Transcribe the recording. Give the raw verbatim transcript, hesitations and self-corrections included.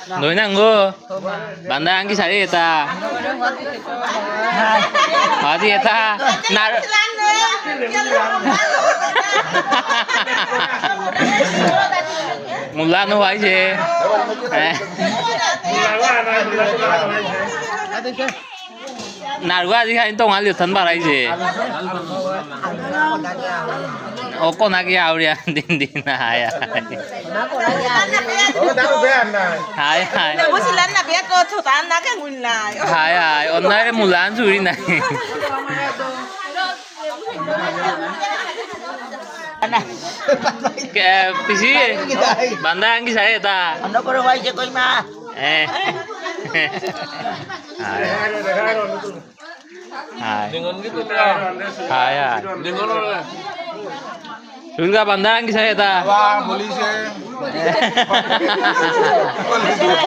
Doi nang go. Banda ang kisari eta. Hadi eta. Nar. Mula no hai je. Eh. Narua di kain tong ali tan barai je. Oko na ki auria din din na haya. Hai hai. Hai hai. Onna re mulan suri na. Ke pisi. Banda ang kisari eta. Ano ko ro wai je koi ma. Eh. Hai. Hai. Ningon gitu ya. Hai, hai. Ningon orang. Surga bandang kisah ya ta. Wah, polisi.